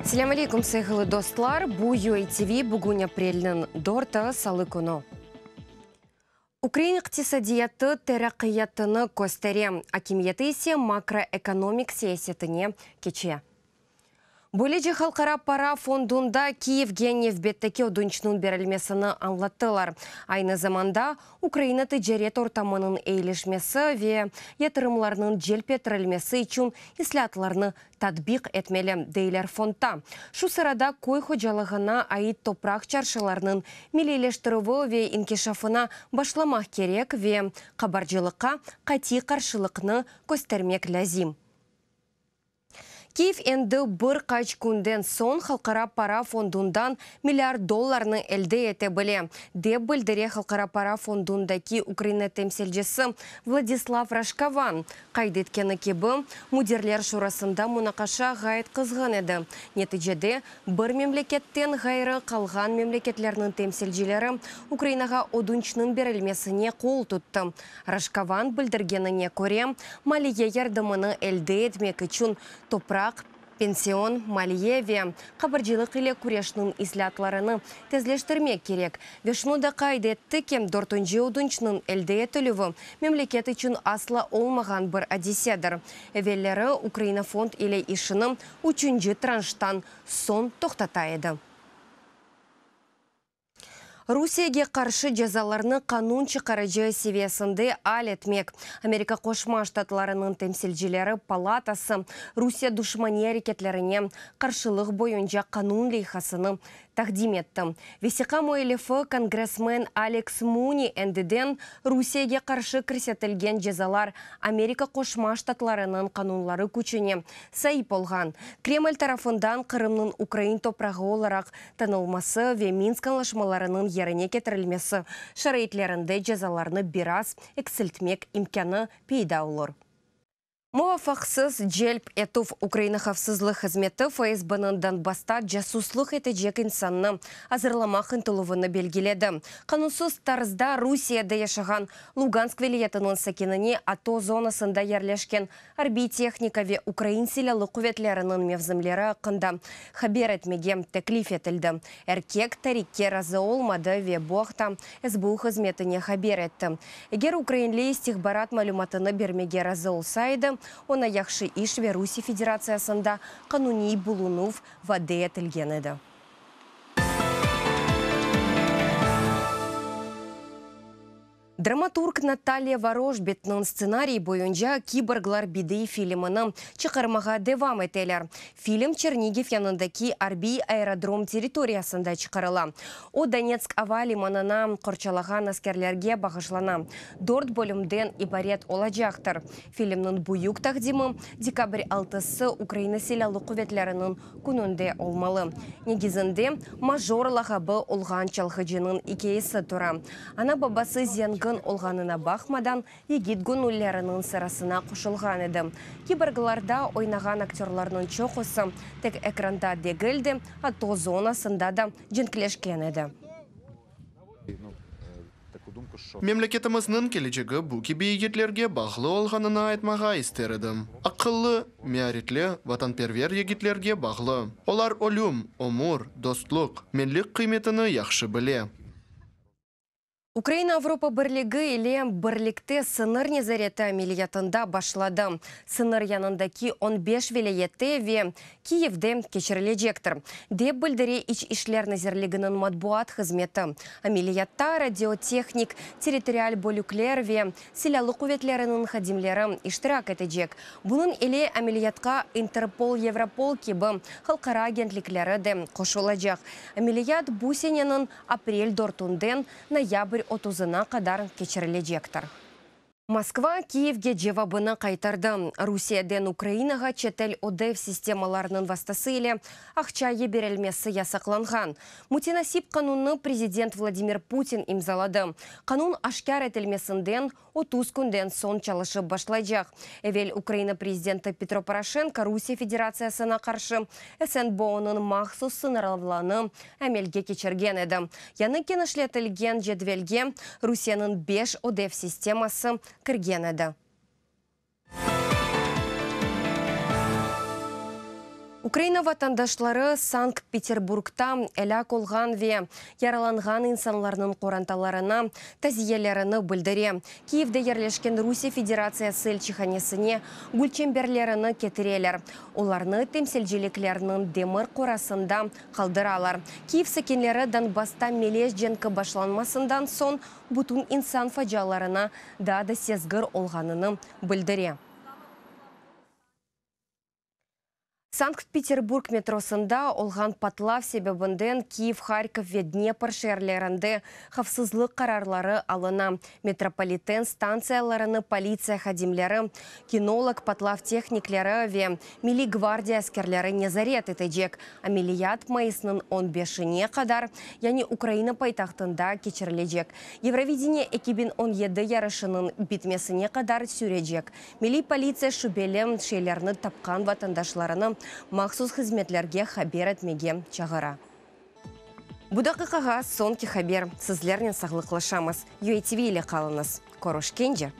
Selâm aleyküm, sayğılı dostlar! Bu UATV, bugün aprelniñ dörtü, salı künü. Ukrain iqtisadiyatı teraqqiyatını köstere, akimiyeti ise makroekonomik siyasetine keçe. Böylece Halqara para fondunda Kiyevge nevbetteki ödünçniñ berilmesini añlattılar. Aynı zamanda, Ukraina ticaret ortamınıñ eyilişmesi ve yatırımlarnıñ celp ettirilmesi içün islâatlarnı tatbiq etmeli, deyler fondda. Şu sırada köy hocalığına ait topraq çarşılarnıñ milliyleştirüvi ve inkişafına başlamaq kerek ve qabarcılıqqa qatiy qarşılıqnı köstermek lâzim. Kiyev endi bir qaç künden soñ Halqara para fondundan milliard dollarnı elde ete bile, dep bildire Halqara para fondundaki Ukraina temsilcisi Vladislav Rajkovan. Qayd etkeni kibi, müdirler şurasında munaqaşa ğayet qızğın edi. Neticede, bir memleketten ğayrı qalğan memleketlerniñ temsilcileri Ukrainağa ödünçniñ berilmesine qol tuttı. Rajkovan bildirgenine köre, maliye yardımını elde etmek içün topraq, pension, maliye ve qabarcılıq ile küreşniñ islâatlarını tezleştirmek kerek. Ve şunı da qayd etti ki, dörtünci ödünçniñ elde etilüvi memleket içün asla olmağan bir adisedir. Evelleri Ukraina fond ile işini üçünci tranştan soñ toqtata edi. Rusiyege qarşı cezalarnı qanun çıqarıcı seviyesinde al etmek, Amerika Qoşma Ştatlarınıñ Temsilcileri palatası Rusiye duşmaniy areketlerine qarşılıq boyunca qanun leyhasını taqdim etti. Vesiqa müellifi kongressmen Aleks Muni endiden Rusiyege qarşı kirsetilgen cezalar Amerika Qoşma Ştatlarınıñ qanunları küçüne saip olğan Kreml tarafından Qırımnıñ ukrain toprağı olaraq tanılması ve Minsk añlaşmalarınıñ yerine ketirilmesi şaraitlerinde cezalarnı biraz eksiltmek imkânı peyda olur. Muvafaqsız celp etüv Ukraina havfsızlıq hızmeti FSBniñ Donbassta casuslıq etecek insannı azırlamaq ıntıluvını belgiledi. Qanunsız tarzda Rusiyede yaşağan Lugansk vilâyetiniñ sakinine ATO zonasında yerleşken arbiy tehnika ve ukrain silâlı quvetleriniñ mevzimleri aqqında haber etmege teklif etildi. Erkek tarikke razı olmadı ve bu aqta SBU hızmetine haber etti. Eger ukrainli istihbarat malümatını bermege razı olsa edi, oña yahşı iş ve Rusiye Federatsiyasında qanuniy bulunuv vade etilgen edi. Dramaturg Natalya Vorojbitniñ stsenariyi boyunca Kiborglar bediiy filmini çıqarmağa devam eteler. Film Çernigiv yanındaki arbiy aerodrom territoriyasında çıqarıla. O, Donetsk ava limanını qorçalağan askerlerge bağışlana. Dört bölümden ibaret olacaqtır. Filmniñ büyük taqdimi dekabr altısı Ukraina Silâlı Quvetleriniñ Kününde olmalı. Negizinde Major lağabı olğan çalğıcınıñ ikâyesi tura. Ana-babası zengin olğanına baqmadan, yigit göñülleriniñ sırasına qoşulğan edi. Kiborglarda oynağan aktörlarnıñ çoqusı tek ekranda degil de, ATO zonasında da cenkleşken edi. Memleketimizniñ kelecegi bu kibi yigitlerge bağlı olğanını aytmağa ister edim. Aqıllı, mearetli, vatanperver yigitlerge bağlı. Olar ölüm, ömür, dostluq, menlik qıymetini yahşı bile. Ukraina Avropa Birligi ile birlikte sıñır nezareti ameliyatında başladı. Sıñır yanındaki on beş vilâyette ve Kiyevde keçirilecektir, dep bildire İç işler nazirliginiñ matbuat hızmeti. Ameliyatta radiotehnik, territorial bölükler ve Silâlı quvetleriniñ hadimleri iştirak etecek. Bunıñ ile ameliyatqa İnterpol, Evropol kibi halqara agentlikleri de qoşulacaq. Ameliyat bu seneniñ aprel dörtünden noyabr otuzına qadar keçirilecektir. Moskva Kiyevge cevabını qaytardı. Rusiyeden Ukrainağa çetel ödev sistemalarınıñ vastası ile aqça yiberilmesi yasaqlanğan. Mütenasip qanunnı prezident Vladimir Putin imzaladı. Qanun aşkâr etilmesinden 30 künden soñ çalışıp başlaycaq. Evel Ukraina prezidenti Petro Poroşenko Rusiye Federatsiyasına qarşı SNBOnıñ mahsus sıñırlavlanı amelge keçirgen edi. Yañı kenişletilgen cedvelge Rusiyeniñ beş ödev sisteması kirgen edi. Ukraina vatandaşları Sankt-Peterburgda elâk olğan ve yaralanğan insanlarnıñ qorantalarına taziyelerini bildire. Kiyevde yerleşken Rusiye Federatsiyası elçihanesine gülçemberlerini ketireler. Olarnı temsilciliklerniñ demir qorasında qaldıralar. Kiyev sakinleri Donbassta melez cenki başlanmasından soñ bütün insan facialarına daa da sezgir olğanını bildire. Sankt-Peterburg metrosında olğan patlav sebebinden Kiyev, Harkov ve Dnepr şeerlerinde havfsızlıq qararları alına. Metropoliten stantsiyalarını politsiya hadimleri, kinolog, patlav tehnikleri ve Milliy gvardiya askerleri nezaret etecek. Ameliyat mayısnıñ on beşine qadar, yani Ukraina paytahtında keçirilecek Yevrovideniye 2017 yarışınıñ bitmesine qadar sürecek. Milliy politsiya şübeli şeylerni tapqan vatandaşlarını mahsus hızmetlerge haber etmege çağıra. Bu daqiqağa soñki haber. Sizlernen sağlıqlaşamız. UATV ile qalıñız. Körüşkence!